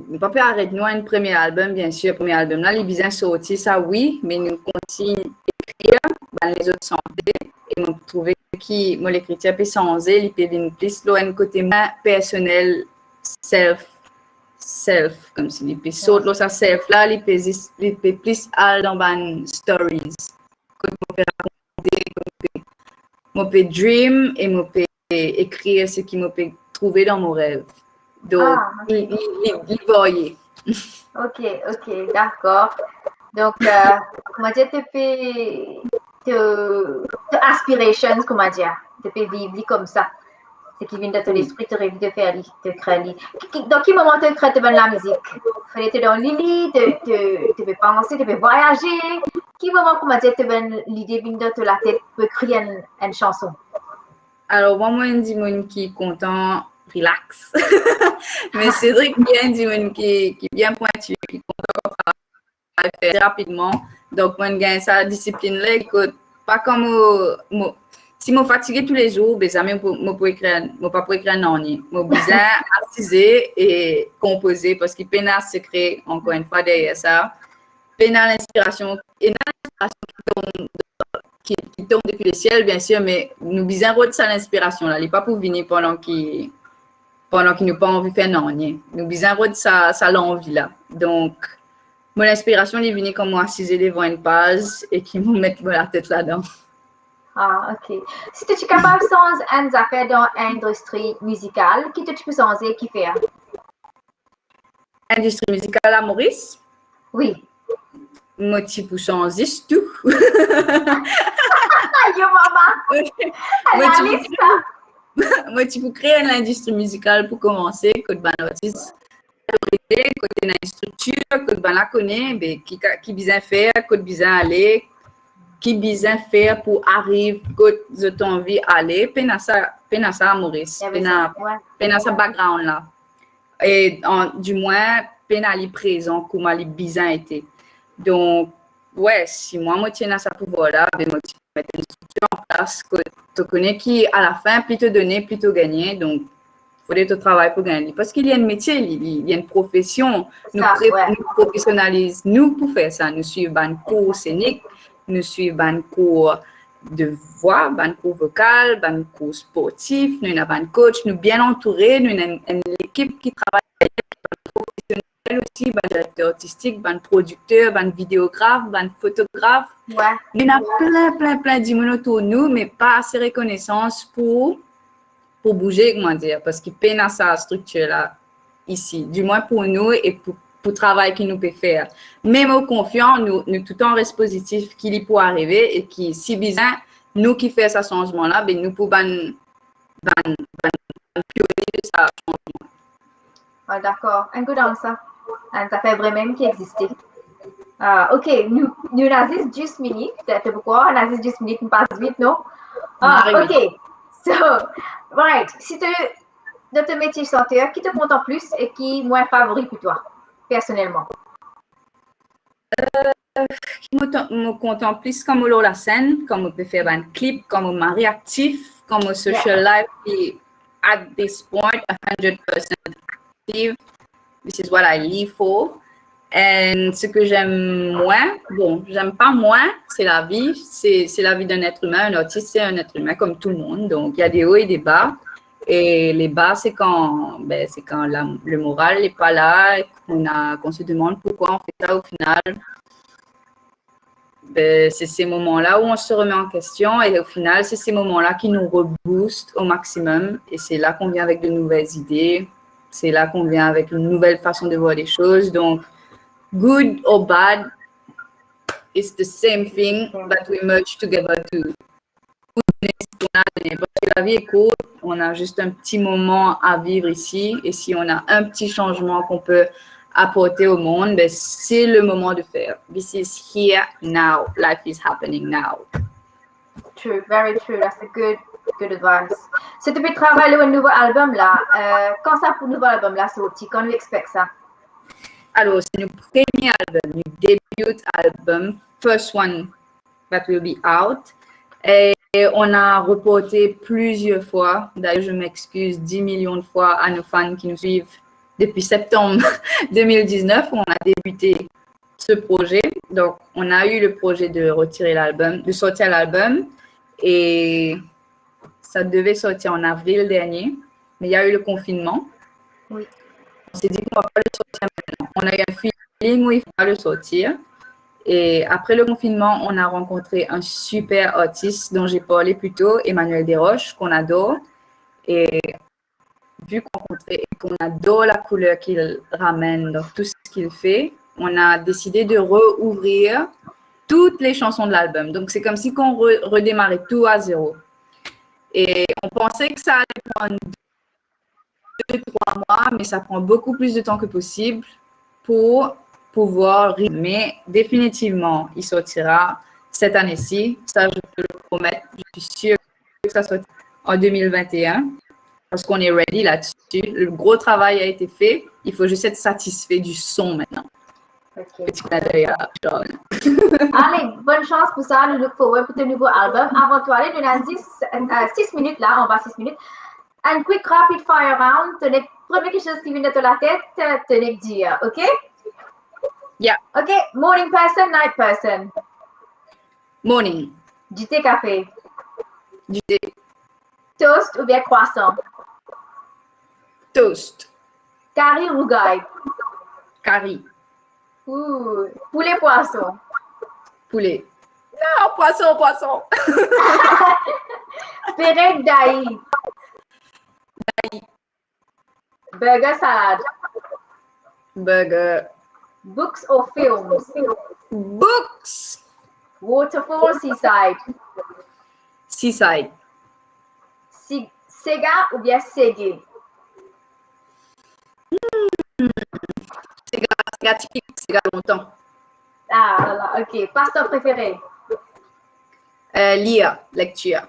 nou pa pe aret nou a enn premie album, biensir, premie album la, li bizin sorti, sa wi, me nou kontign ekrir bann lezot sante, e mo trouve ki mo lekritir pe sanze, li pe vinn plis lor enn kote mwa personel, self, self, koumsi li pe sort lor sa self la, li pe zis, li pe plis al dan bann stories. Kot mo pe rakonte, mo pe, mo pe dream e mo pe ekrir seki mo pe trouve dan mo rev. Donk, ah, ok, li, li, li, li varye. Ok, ok, dakor. Donk, euh, kouma dir, to pe, to, to aspirations, kouma dir, to pe viv li koumsa. Seki vinn dan to lespri, to revi de fer li, to kre li. Ki, ki, dan ki moman to kre to bann lamizik? Fode to dan lili, to, to, to pe panse, to pe vwayaze, Ki moman, koumadir, to ena enn lide vinn dan to latet pou ekrir enn, enn sanson? Alor, mwa, mo enn dimoun ki kontan relax. Me Cédric, li enn dimoun ki, ki bien pwinti, ki kontan fer rapidman. Donk, mo gagn sa disiplinn la, kot pa kan mo, mo, si mo fatige toulezour, be zame mo pou, mo pou ekrir, mo pa pou ekrir nanye. Mo bizin asize e konpoze, parski pena sekre, ankor enn fwa, deryer sa. Pena linspirasion, ena linspirasion ki tom, ki, ki tom depi lesiel, biensir, me nou bizin rod sa linspirasion la. Li pa pou vini pandan ki, pandan ki nou pa anvi fer nanye. Nou bizin rod sa, sa lanvi la. Donk, mo linspirasion, li vini kan mo asize devan enn paz e ki mo met mo latet ladan. Ah, ok. Si to ti kapav sanz enn zafer dan indistri mizikal, ki to ti pou sanze, kifer? Indistri mizikal a Moris? Wi. Mo ti pou sanz zis tou. Yo mama. Mo ti pou, mo ti pou kre enn lindistri mizikal pou koumanse, kot bann artis arive, kot ena enn striktir, kot bann la kone, be, ki ka, ki bizin fer, kot bizin ale, ki bizin fer pou ariv kot zot anvi ale, pena sa, pena sa a Moris, pena, pena sa background la. E, an, dimwin, pena li prezan kouma li bizin ete. Donk, we, si mwa mo ti ena sa pouvwar la, be mo ti pou met enn striktir an plas, kot to kone ki, alafin, pli to done, pli to gagne. Donk, fode to travay pou gagn li. Parski li enn metie, li, li, li enn profesion. Nou pre-, nou profesionaliz nou pou fer sa. Nou swiv bann kour senik, nou swiv bann kour de vwa, bann kour vokal, bann kour sportif, nou ena bann coach, nou bien antoure, nou ena enn, enn lekip ki travay, bann profesionel osi, bann direkter artistik, bann prodikter, bann videograf, bann fotograf. Wi. Nou ena plin, plin, plin dimoun otour nou, me pa ase rekonesans pou, pou bouze, koumadir, parski pena sa striktir la isi, dimwin pou nou e pou, pou travay ki nou pe fer. Me mo konfian, nou, nou toutan res pozitif ki li pou arive e ki, si bizin, nou ki fer sa sanzman la, be nou pou bann, bann, bann, bann pionie de sa sanzman. Ah, dakor. Enn good answer. Enn zafer vremem ki existe. Ah, ok, nou, nou ena zis dis minit. To pou krwar, nou ena zis dis minit, nou pas vit, non? Ah, ok. So, right. Si to, dan to metie santer, ki to kontan plis e ki mwin favori pou twa, personelman? Euh, ki mo tan-, mo kontan plis kan mo lor lasenn, kan mo pe fer bann klip, kan mo mari aktif, kan mo social life li, at this point, a hundred percent active. This is what I live for. And ce que j'aime moins, bon, j'aime pas moins, c'est la vie, c'est, c'est la vie d'un être humain. Un artiste, c'est un être humain comme tout le monde. Donc, il y a des hauts et des bas. Et les bas, c'est quand, ben, c'est quand la, le moral n'est pas là, et qu'on a, qu'on se demande pourquoi on fait ça au final. Ben, c'est ces moments-là où on se remet en question et au final, c'est ces moments-là qui nous reboostent au maximum et c'est là qu'on vient avec de nouvelles idées, c'est là qu'on vient avec une nouvelle façon de voir les choses. Donc, good or bad, it's the same thing, but we merge together to donner ce qu'on a à donner. Parce que la vie est courte, on a juste un petit moment à vivre ici, et si on a un petit changement qu'on peut apporter au monde, ben, c'est le moment de faire. This is here now. Life is happening now. True, very true. That's a good, good advice. So, to pe travay lor nouvo album la, euh, kan sa pou nouvo album la sorti? Kan nou expect sa? Alor, se nou premie album, nou debut album, first one that will be out. Et on a reporté plusieurs fois. D'ailleurs, je m'excuse dix millions de fois à nos fans qui nous suivent depuis septembre deux mille dix-neuf, où on a débuté ce projet. Donc, on a eu le projet de retirer l'album, de sortir l'album. Et ça devait sortir en avril dernier, mais il y a eu le confinement. Oui. On s'est dit qu'on va pas le sortir maintenant. On a eu un feeling où il faut pas le sortir. Et après le confinement, on a rencontré un super artiste dont j'ai parlé plus tôt, Emmanuel Desroches, qu'on adore. Et vu qu'on rencontrait et qu'on adore la couleur qu'il ramène dans tout ce qu'il fait, on a décidé de rouvrir toutes les chansons de l'album. Donc, c'est comme si qu'on re-, redémarrait tout à zéro. Et on pensait que ça allait prendre deux, trois mois, mais ça prend beaucoup plus de temps que possible pour pouvoir, mais définitivement, il sortira cette année-ci. Ça, je peux le promettre. Je suis sûre que ça sortira en deux mille vingt et un, parce qu'on est ready là-dessus. Le gros travail a été fait. Il faut juste être satisfait du son maintenant. Ok. Petit clin d'œil à Charles. Ale, bonn sans pou sa. Nou look forward pou to nouvo album. Avan to ale, nou ena zis sis minit la, anba sis minit. And quick rapid fire round. To nek, premie kiksoz ki vinn dan to latet, to nek dir, ok? Yeah. Ok, morning person, night person? Morning. Dite, kafe? Dite. Toast oubien krwasan? Toast. Kari, rougay? Kari. Ooh, poule, pwason? Poule. Non, pwason, pwason. Perek, dai? Dai. Burger, salad? Burger. Books or films? Books. Waterfall, seaside? Seaside. Si-, sega oubien sege? Sega, sega tipik, sega lontan. Ah, la, la, ok. Pastan prefere? Euh, lir, lecture.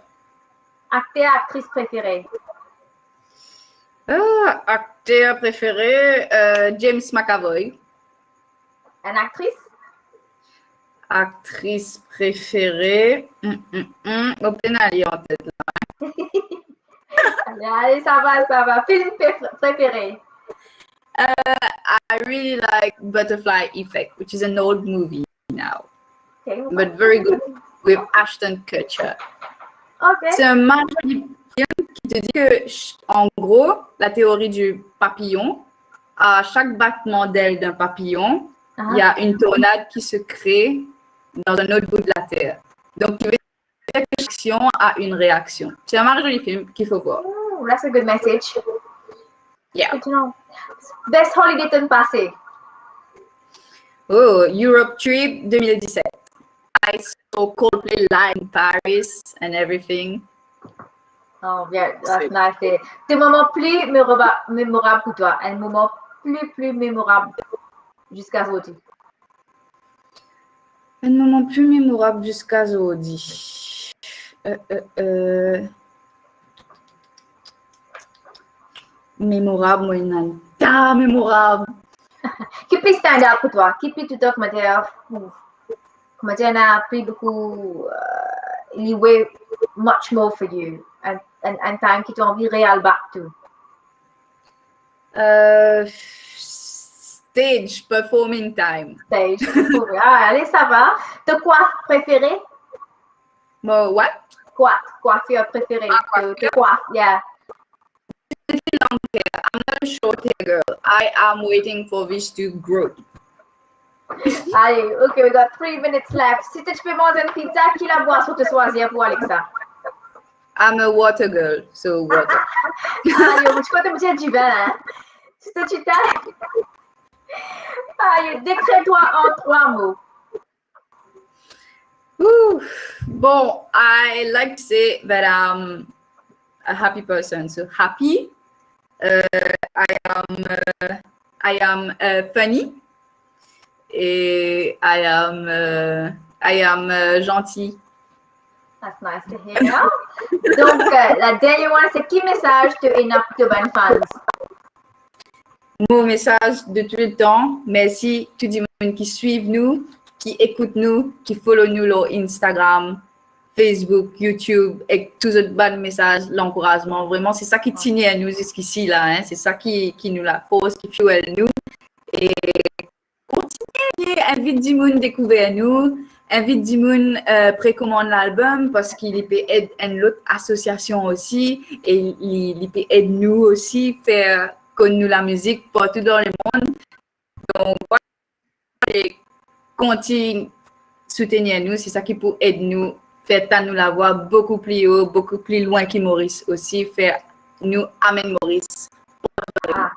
Akter, aktris prefere? Ah, akter prefere, euh, James McAvoy. Enn aktris? Aktris prefere, mm, mm, mm, mo pena li an tet la. Ale, ale, sava, sava. Film pref-, prefere? Uh, I really like Butterfly Effect, which is an old movie now, Ok, but very good, with Ashton Kutcher. ok. C'est un magnifique film qui te dit que, ch-, en gros, la théorie du papillon, à chaque battement d'aile d'un papillon, il y a une tornade qui se crée dans un autre bout de la Terre. Donc, qui veut dire que chaque action a une réaction. C'est un joli film qu'il faut voir. Ooh, that's a good message. Yeah. Good to know. Best holiday to'nn pase? Oh, Europe trip deux mille dix-sept. I saw Coldplay live in Paris and everything. Oh, yeah, that's nice. Eh, to moman pli memorab, memorab pou twa? Enn moman pli, pli memorab ziska zordi? Enn moman pli memorab ziska zordi. Euh, euh, euh. Memorab, mo ena ta memorab. Ki pli stand out pou twa? Ki pli toutan, koumadir, ouf, koumadir, ena pli boukou, euh, li weigh much more for you? And, and, and time ki to anvi re-al back to? Euh, stage performing time. Stage performing. Ah, ale, sava. To kwaf prefere? Mo what? Kwaf, kwafir prefere. Ah, To, to kwaf, yeah. Long hair. I'm not a short hair girl. I am waiting for this to grow. Ale, ok, we got three minutes left. Si to ti pe manz enn pizza, ki labwason to swazir pou ale ek sa? I'm a water girl, so water. Ale, mo ti kontan pou dir divin, hein. Si to ti ta-, ale, dekrir twa an trwa mo. Ooh, bon, I like to say that I'm a happy person. So happy, uh, I am, uh, I am, uh, funny, et I am, uh, I am, uh, gentil. That's nice to hear. Donc, euh, la dernière one, c'est ki mesaz to ena pou to bann fans? Mo mesaz de tou le tan, mersi tou dimoun ki swiv nou, ki ekout nou, ki follow nou lor Instagram, Facebook, YouTube, ek tou zot bann mesaz lankourazman. Vreman, se sa ki tini nou ziskisi la, hein. Se sa ki, ki nou lafors, ki fuel nou. E kontinie, invit dimoun dekouver nou, invit dimoun, euh, prekomann lalbom, parski li pe ed enn lot asosiasion osi, e li, li pe ed nou osi fer konn nou lamizik partou dan lemond. Donk, vwala, e kontign soutenir nou, se sa ki pou ed nou fer tann nou lavwa boukou pli o, boukou pli lwin ki Moris osi, fer nou amenn Moris. Ah.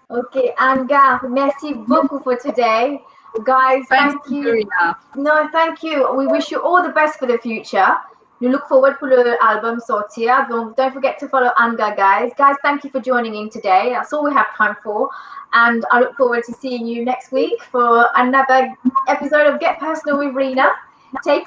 Ok, Angar, merci beaucoup for today. Guys, thank you. Thank you, Karina. No, thank you. We wish you all the best for the future. Nous look forward pour le album sortir. Donc, don't forget to follow Anga, guys. Guys, thank you for joining in today. That's all we have time for. And I look forward to seeing you next week for another episode of Get Personal with Rena. Take